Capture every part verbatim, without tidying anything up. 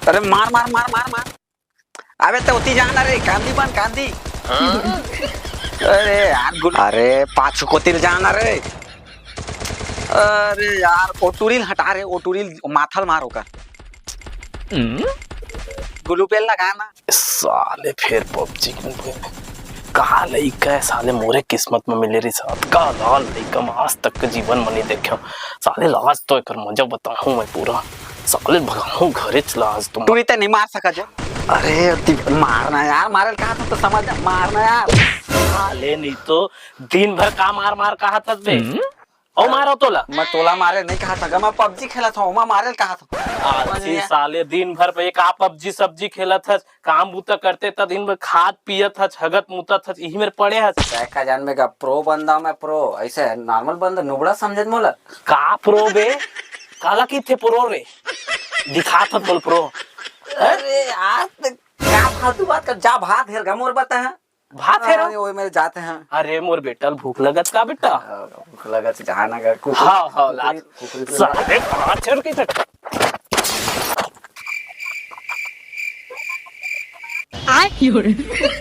अरे मार, मार, मार, मार, मार। अबे तो उती जाना रे, कांदी बन, कांदी। अरे यार, गुल-, अरे पाछू कोती ले जाना रे। अरे यार, ओ टुरी ल हटा रे, ओ टुरी ल माथा ल मार ओकर। गुलू पेल लगा ना। साले फेर पबजी। का लइका हे साले, मोरे किस्मत में मिले रहिस। का लाल लइका मैं आज तक के जीवन में नहीं देखे। साले लाज तो एकर मजा बताहूँ मैं पूरा। साले भगाहूँ घरे चला आज तुम। टुरी ते नहीं मार सका जो। अरे ती-, मारना यार, मारे ल कहा था तो समझ, मारना यार। साले नहीं तो दिन भर का मार मार कहा था बे। ओ मारो तोला। मैं तोला मारे नहीं कहा था, मैं पबजी खेला था, ओमा मारे ल कहा था। आलसी साले, दिन भर पे का पबजी सब्जी खेलत हस, काम बूता करते त दिन भर खात पियत हस, हगत मुतत हस, इही मेर पड़े हस। तै का जान में का प्रो बंदा मैं प्रो, ऐसे नॉर्मल बंदा नुबड़ा समझत मोला। का प्रो बे? काला किथे प्रो रे? दिखा था बोल प्रो। अरे यार, ते का फालतू बात कर, जा भात हेर गा मोर बता है। भात हेर। अरे, ओए, मेरे जाते हैं। अरे, मोर बेटा ल भूख लगत का बेटा? हाँ, भूख लगत से जहाँ ना कर, कुकुर, हाँ, हाँ, कुकुर, लात। कुकुर, कुकुर। साले, भात हेर के चट-,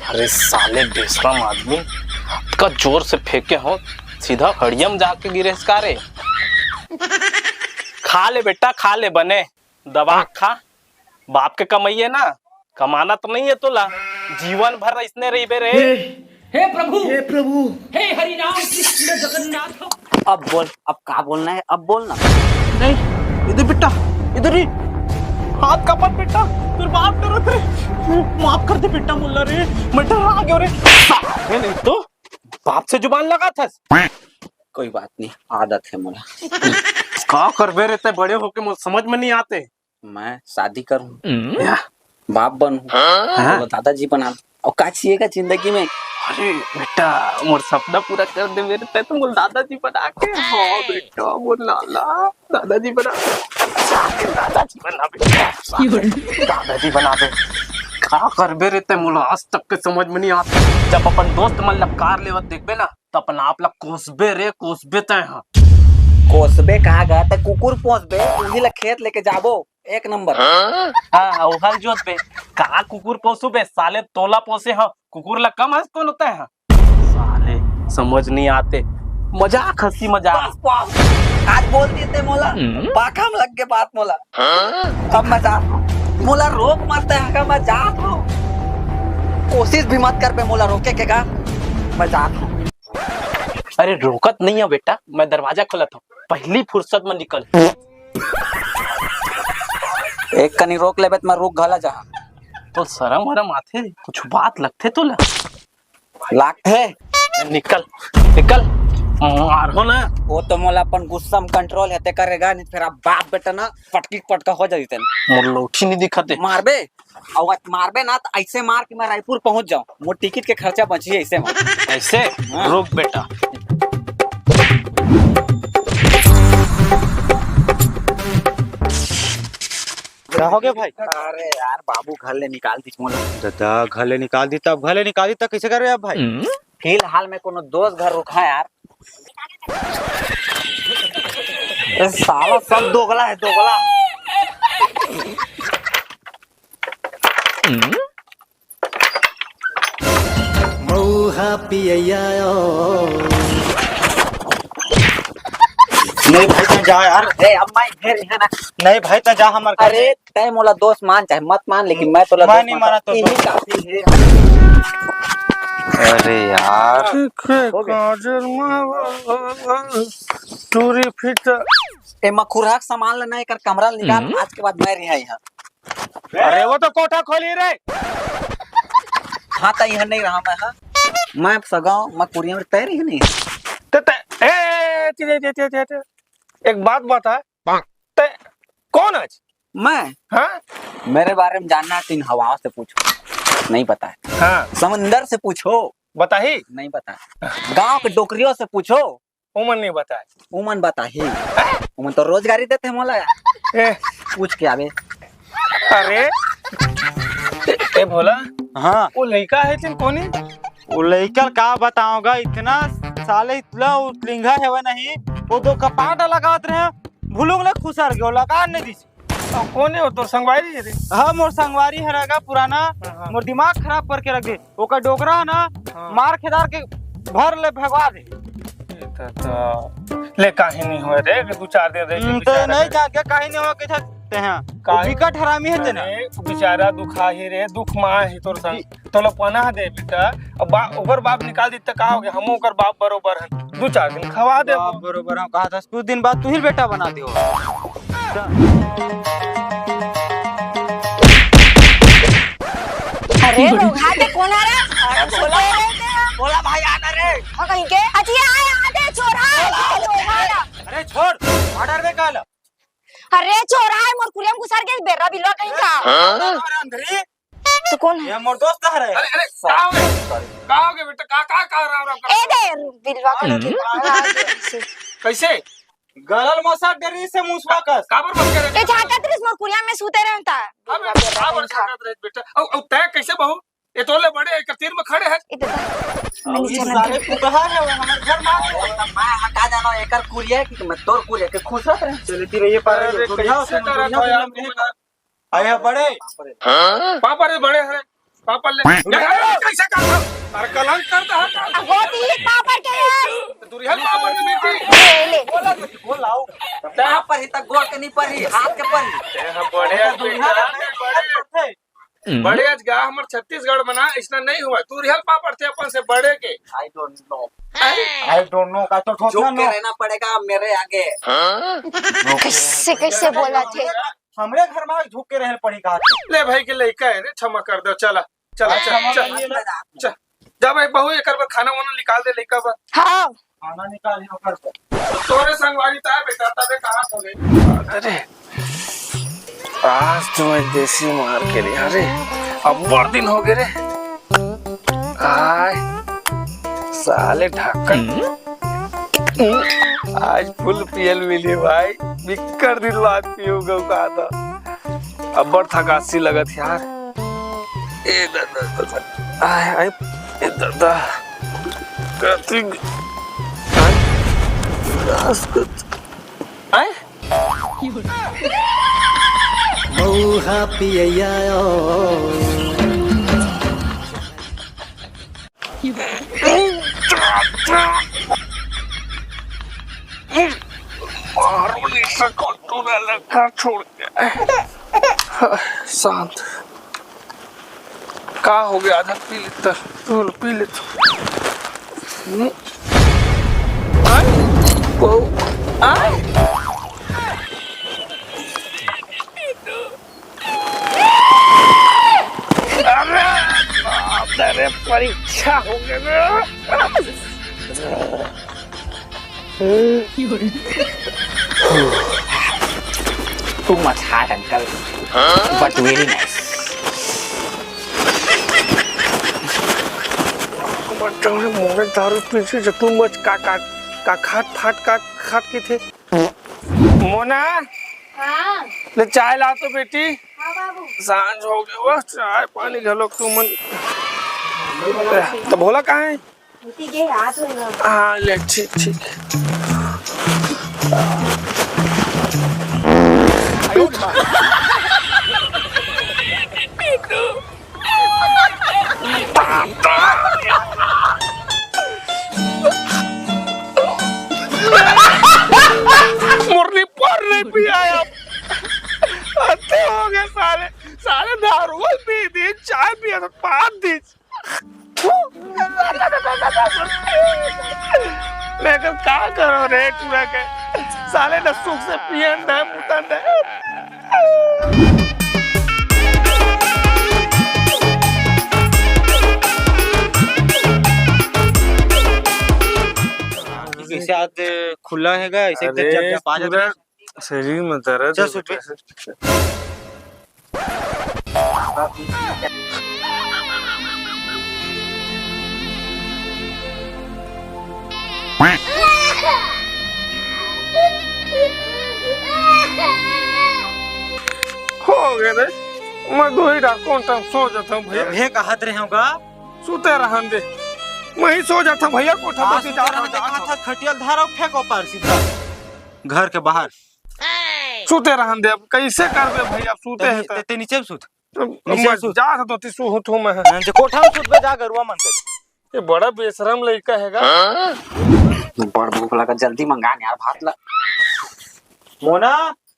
अरे, साले, बेशरम आदमी, अतका जोर से फेंके हो, सीधा हड़ियम जाके गिरे का रे? खा ले बेटा, खा ले, बने। दबा खा, बाप के कमइया ना, कमाना तो नहीं है तोला, जीवन भर इसने रहिबे रे। हे, हे प्रभु, हे प्रभु। हे हरि राम कृष्ण जगन्नाथ। अब बोल, अब का बोलना है, अब बोल ना। नहीं, इधर बेटा, इधर ही। हाथ का मत बेटा, फिर माफ कर दे, माफ कर दे बेटा, मोला रे, मैं डरा गया रे। है नहीं तो बाप से जुबान लगा था। कोई बात नहीं, आदत है मोला। का करबे रे तै, बड़े होके मोर समझ में नहीं आते। मैं शादी करूँ, हम्म? या। बाप बनूँ, हाँ? बोलो दादाजी बना। और का चाहिएगा जिंदगी में? अरे बेटा, मोर सपना पूरा कर दे मेरे, तै तो मोर दादाजी बना के। हाँ बेटा, मोर लाला, दादाजी बना। दादाजी बना बेटा, दादाजी बना दे। का करबे रे तै, मोला आज तक के समझ में नहीं आता। जब अपन दोस्त मन ला कार लेवत देखबे ना, त अपन आप ला कोसबे रे, कोसबे तै हा। कोसबे कहा गा, तै कुकुर पोसबे, उही ला खेत लेके जाबो, एक नंबर। हाँ, हाँ, ओहर जोत बे। का कुकुर पोसू बे, साले तोला पोसे हा, कुकुर ला कम हस कोनो तै हा। साले, समझ नहीं आते, मजाक, हंसी मजाक। बस, बस। आज बोल दिए ते मोला, हम्म। पाखा में लग के बात मोला। अब मैं जात हूँ। मोला रोक मत, तै हका, मैं जात हूँ। कोशिश भी मत कर बे मोला रोके के गा। मैं जात हूँ। अरे रोकत नहीं है बेटा, मैं दरवाजा खोलत हूँ, पहली फुर्सत में निकल। एक कनी रोक लेबे त मैं रुक घला जहाँ। तो शरम वरम आथे, कुछ बात लगथे तोला? लागथे। निकल, निकल, मारहूं ना। वो तो मोला अपन गुस्सा में कंट्रोल हे, ते करेगा नहीं, फिर अब बाप बेटा ना पटकी पटका हो जाई तेन। मोर लोठी नहीं दिखत हे। मारबे, अउ मारबे ना तो ऐसे मार कि मैं रायपुर पहुंच जाऊं, मोर टिकट के खर्चा बची ऐसे में। ऐसे? हाँ। रुक बेटा। का हो गया भाई? अरे यार, बाबू घर ले निकाल दिस मोला। दादा, घर ले निकाल दिस, तब घर ले निकाल दिस, तब कैसे करबे अब भाई? फिलहाल मैं कोनो दोस्त घर रुका यार। ए साला सब दोगला है, दोगला। मऊहा पियैया ओ। नहीं भाई, तैं जा यार। ए, अब मैं घेर है ना। नहीं भाई, तैं जा हमर घर। अरे, तैं मोला दोस्त मान चाहे मत मान, लेकिन मैं तोला मैं दोस्त नहीं मानता माना तो हूँ। यही दोस्त। काफी है। अरे यार। हो गया। काजर मावा, टूरी फीता। ए, मखुरहा के सामान लेना, एकर कमरा निकाल, हम्म। आज के बाद मैं रिहा यहाँ। अरे वो तो कोठा खोली रे। हाँ, त इहाँ नहीं रहा मैं, हाँ। मैं सगाओ, मैं कुरिया में तैरी ही नहीं। ते, ते, ए, ते, ते, एक बात बता। ते कौन आज? मैं? हाँ? मेरे बारे में जानना है, तो इन हवाओं से पूछो, नहीं पता है। हाँ। समंदर से पूछो, बताही? नहीं पता है। गांव के डोकरियों से पूछो, उमन नहीं बताए। उमन बताही। उमन तो रोजगारी देते हैं मोला यार। ए। पूछ के आवे। अरे। ए, ए भोला। हाँ। वो लइका है तेन कोनी? वो लइका का बताऊंगा, इतना साले इतना उतलिंगा है वो नहीं। वो दो कपाट लगावत रहे, भुलुंग ले खुसर गयो, लगा नहीं दिस। अब कोन हे वो तोर संगवारी हे रे? हाँ, मोर संगवारी हरे गा पुराना, हाँ, हाँ। मोर दिमाग खराब करके रख दे। ओकर डोकरा हे ना, हाँ। मार खेदार के भर ले भगवा दे। ए त, त, ले काहे नहीं होय रे, दू चार दिन रह के हम्म, त बेचारा नहीं के। जाके काहे नहीं होय के था, ते हाँ। काहे? बिकट हरामी हे ते ना। अरे, बेचारा दुखा ही रे, दुख मा ही तोर संग। तोला पनाह दे बेटा, अब बा-, ओकर बाप निकाल दी त का हो गया? हमो ओकर बाप बरोबर हन, दू चार दिन खवा दे। बाप बरोबर हम कहा था, कुछ दिन बाद तू ही बेटा बना दियो। अरे रोगहा ते कोन आ रहा? अरे बोला, बोला भाई आना रे। हाँ, कहीं के? अच्छा, ये आए, आते चोर, हाँ, चोर, हाँ। अरे छोड़, ऑर्डर में काला। अरे चोर आए, मोर कुरिया में घुसर के बेर्रा बिलवा कहीं का। अरे अंधरी, तू कोन हे? ये मोर दोस्त हरे। अरे, अरे, का हो गए? का हो गए बेटा? का, का, का राम, राम, ए दे, बिलवा कर। हम्म। कैसे? गलल मसा डरी से मुसवा कस। काबर मत करे? ए, झांकत रहिस मोर कुरिया में सूते रहता। अबे, काबर झांकत रहिस बेटा? औ, औ, तै कैसे बहू? ये तोले बड़े एक तीर में खड़े हैं। इधर। अउ, ये सारे फुटहा है, वो हमारे घर में आके। मैं हटा जाना, एकर कुरिया कि मैं तोर कुरिया के खुश रहत रहे। चले, तीर ये पार अरे, दुनिया कैसे से, करत दुनिया हो यार, दुनिया में। आया बड़े। पापा रे बड़े हरे, पापा ले। अरे, कैसे कर दो? अरे, कलंक कर दो, हटा। अब होती ही पापड़ के है। तो दुरिया पापड़ की बेटी। ले, ले। बोला तो बोल आओ। पापड़ ही तक गोड़ के नहीं पड़ी, हाथ के पड़ी। ए, हम बड़े हैं, दुनिया बेटा, के बड़े। बड़े। बड़े आज गा हमर छत्तीसगढ़ में ना, इसना नहीं हुआ। दुरिया पापड़ थे अपन से बड़े के। I don't know। I don't know का तो ठोकना झुक के नो। रहना पड़ेगा मेरे आगे। कैसे, कैसे बोला थे? हमरे घर में झुक के रहल पड़ी का? ले भाई के लइका है रे, क्षमा कर दो, चला, चला, अच्छा, चला, क्षमा चला, कर दिए। चला। जा भाई बहू, एकर बर खाना वाना निकाल दे लइका बर। हाँ। खाना निकाल ही ओकर बर। तोरे संगवारी ता बेटा, तबे कहाँ हो गए? अरे, आज तो मैं देसी मार के रही। अरे, अब्बड़ दिन हो गए रे। आय, साले ढक्कन। आज फुल पियल मिली भाई, बिक्कट दिन बाद पीऊंगा कहा था। अब्बड़ थकासी लगत यार। ए दादा, दादा। आय, आय, ए दादा। कथी, आय, आय, मऊहा पियैया ओ। मारो नहीं सको, तू ना लगा छोड़ के। शांत। का हो गया? आधा पी लेता, तू पी लेता। हम्म। आय, वो, आय। अरे, बाप रे, परीक्षा हो गया। Too much hot, uncle, but very nice। बच्चा ने मोने दारू पी सी, too much का, का, का खाट फाट का खाट के थे। मोना, हाँ। ले चाय ला तो बेटी। हाँ बाबू। सांझ हो गया, बस चाय पानी घलो तू मन। तो भोला कहाँ है? उठी के हाथ में ना। हाँ, ले, ठीक, ठीक। मुरली पर नहीं पिया अब। अंते हो गए साले, साले दारू पी दी, चाय पिया तो पान दी। लेकिन का करो रे, टूरा के साले न सुख से पियन दे, मुतन दे। कैसे आज खुला है गा, ऐसे अरे, जब जब आ जाता पूरा है। शरीर में दर्द चल, है सुट बेटा। हो गए रे, मैं दो ही डाक कौन टाइम सो जाता हूँ भैया। ये कहत रहे होगा। सुते रहन दे, मैं ही सो जाता हूँ भैया, कोठा हाँ, पर सुते सीधा रहन दे, रहो। कहा था खटियल धारो फेंको पार सीधा घर के बाहर। सुते रहन दे, अब कइसे करबे भाई, अब सुते हे ते, त। ते नीचे में सुत। अब नीचे में सुत। जा तो ती सुहत हूँ मैं। हाँ, जे कोठा में सुतबे, जा गरुआ मन के। ये बड़ा बेशरम लइका हे गा। बड़ भूख लगा, जल्दी मंगा न यार भात ला। मोना।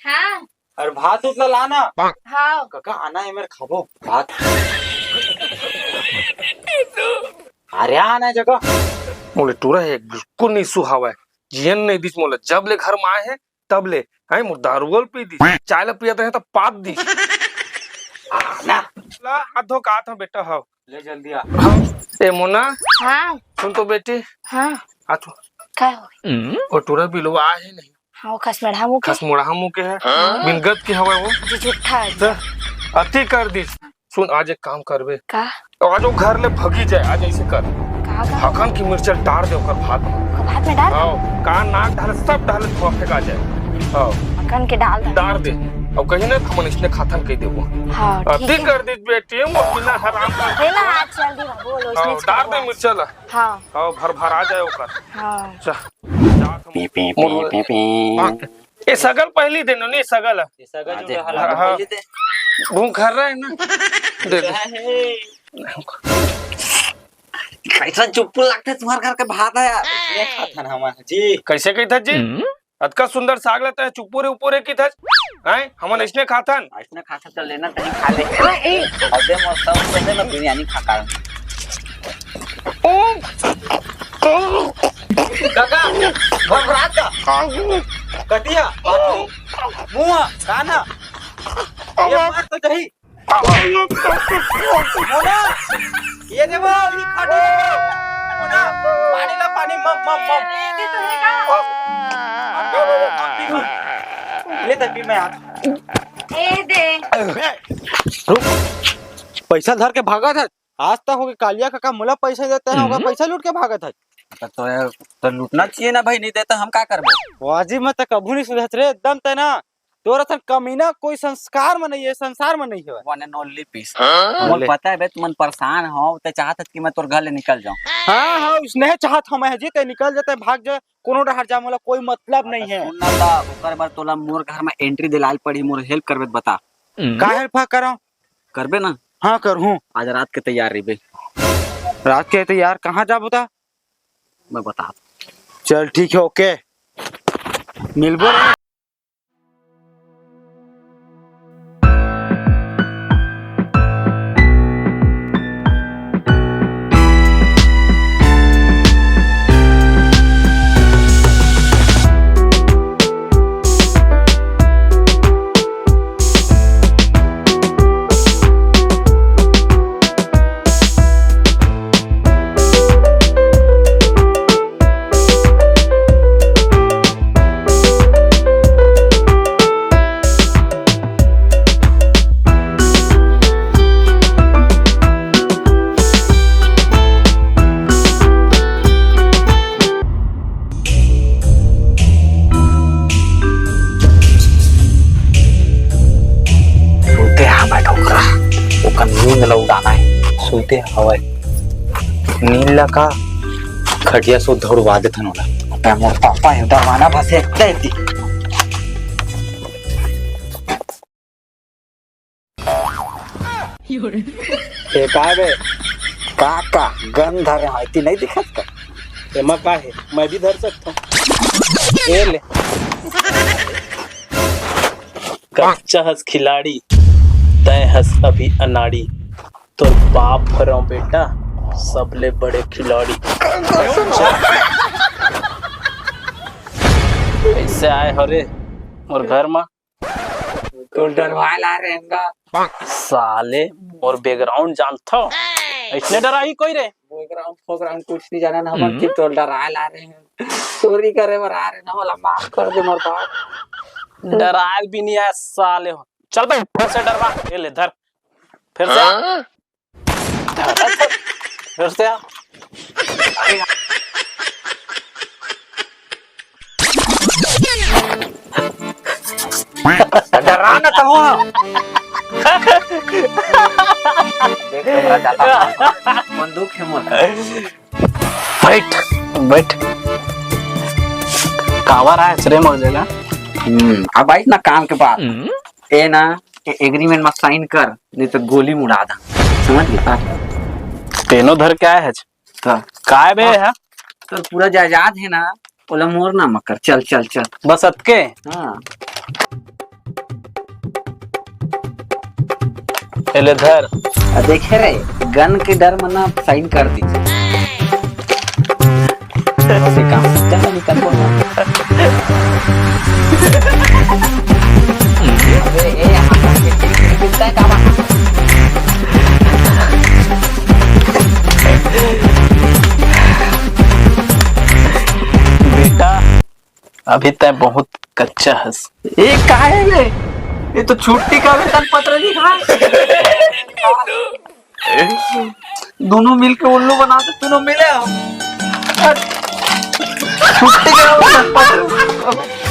हाँ। अरे भात उत ला, ला ना। हाँ। काका आना हे मेर खाबो भात। अरे आना जगह। मोले टूरा हे, बिल्कुल नइ सुहावय। जियन नइ दिस मोला, जब ले घर में आए हे, तब ले, हैं, मोर दारू ल पी दिस, चाय ल पियत रहे त पात दिस। ना। ला, हाथ धो के आत हूँ बेटा, हव। ले जल्दी आ। ए मोना। हाँ। सुन तो बेटी। हाँ। आ तो। का हो? वो टूरा बिलवा आहे नहीं। हाँ, वो खसमोड़हा मुँह के। खसमोड़हा मुँह के हे। हाँ। बिनगत के हवय वो। जी झूठा हे। त अति कर दिस। सुन, आज एक काम करबे। का? आज वो घर ले भगी जाए, आज ऐसे कर। का, का? हकन की मिर्चा डार दे ओकर भात में। ओकर भात में डार? हाँ, कान, नाक डाल, सब डाल, धुआं फेंका जाए। हाँ। हकन के डाल दे। डार दे। अब कहीं ना हमन इसने खाथन कह देबो। हाँ, ठीक अति है। कर दिस बेटी, मोर बिना हराम कर। हे ना, आज चल दी बाबू, लो, हाँ, इसने डार दे मिर्चा ला। हाँ। हाँ, भर भर आ जाए ओकर। हाँ। चल। पी, पी, पी, मोर पी, पी। ए सगल पहली दे नो, नहीं सगल। ये सगल हाँ, जो दे। हला हाँ, हाँ। पहले दे। भूख हर रहा है ना। दे दे। है। कैसा चुप्पू लगता है तुम्हारे घर के भात है यार। ये खाथन हमार जी। कैसे कही था जी? हम्म। अतका सुंदर साग लेता है, चुप्पू रे ऊपर की था। हैं? हमन इसने खाथन। इसने खाथन तो लेना तनी खा ले। अबे मस्त से ना बिरयानी खा खा। काका, भरभरात का। कतिया, बाथरूम, मुंह, काना। ये मार तो दही। मोना, ये दे वो, ये खा दे। मोना, पानी ला, पानी, मम, मम, मम। ले तब भी मैं आता। ए दे। रुक। पैसा धर के भागत हे। आज तक होगे कालिया काका मोला पैसा देते हैं, ओकर हम्म। पैसा लूट के भागत हे। त तो, तो लूटना चाहिए ना भाई, नहीं देता हम का करबो? वाजी में त कभू नहीं सुधरत रे, एकदम ते ना। तोर असन कमीना कोई संस्कार में नहीं है, संसार में नहीं है। One and only piece। हाँ? मोर ले। पता है बे, तुमन परेशान हो, ते चाहत हस कि मैं तोर घर ले निकल जाऊं। हाँ, हाँ, उसने चाहत हम है जी, ते निकल जाते, भाग जा, कोनो डहर जा, मोला कोई मतलब नहीं है। सुन ना ता, ओकर बर तोला मोर घर में entry दिलाल पड़ी, मोर help करबे त बता। का help हा करो? करबे ना? हाँ, करहूँ। आज रात के तैयार रहिबे। रात के तैयार कहाँ जाबो ता? मैं बता। चल ठीक है, OK। मिलबो रे। सुते हवय डोकरा, ओकर नींद ल उड़ाना हे। सुते हवय, नींद ल का खटिया सुद्धा उड़वा देथन ओला। अबे मोर पापा हे, डरवाना बस एक दे दी। ए, का बे? का, का? गन धरे हंव, एती नहीं दिखत का? एमा का हे? मैं भी धर सकथंव। ए ले। कच्चा हस खिलाड़ी, तैं हस अभी अनाड़ी। तोर बाप हरंव बेटा, सबले बड़े खिलाड़ी। कैसे आए हो रे मोर घर मा? तो डरवाए ला रहे हैं का? साले, मोर background जानथव? अइसने डराही कोई रे? Background फोकग्राउंड कुछ नहीं जाना ना, हमर हम्म। की तो डराए ला रहे हैं। चोरी करे बर आ रहे ना, मोला माफ कर दे मोर बाप। डराए भी नहीं आया साले हो। चल बे, फिर से डरवा। ये ले धर। फिर से आ। हाँ? फिर से आ। डरा न तो। देख, हमरा दादा, बंदूक है मोर। बैठ, बैठ। कावर आए रे मोर जगह। हम्म, अब आइस ना काम के बात। ए ना, एग्रीमेंट में साइन कर, नहीं तो गोली मुड़ा दा। समझ गए बात? पेनो धर के आए हच। तो काय बे है? तोर पूरा जायदाद है ना, ओला मोर नाम कर। चल, चल, चल। बस अतके? हाँ। एले धर। आ, देखे रे, गन के डर में ना साइन कर दी। बस ये काम। चल, चल, निकल, बोल। अबे, ए, यहाँ पर ये कितना है, काबा? बेटा, अभी तय बहुत कच्चा हस। ए, काहे बे? ये तो छुट्टी का वेतन पत्र दिखा। दोनों मिलके उल्लू बना दे, दोनों मिले हो। छुट्टी का वेतन पत्र।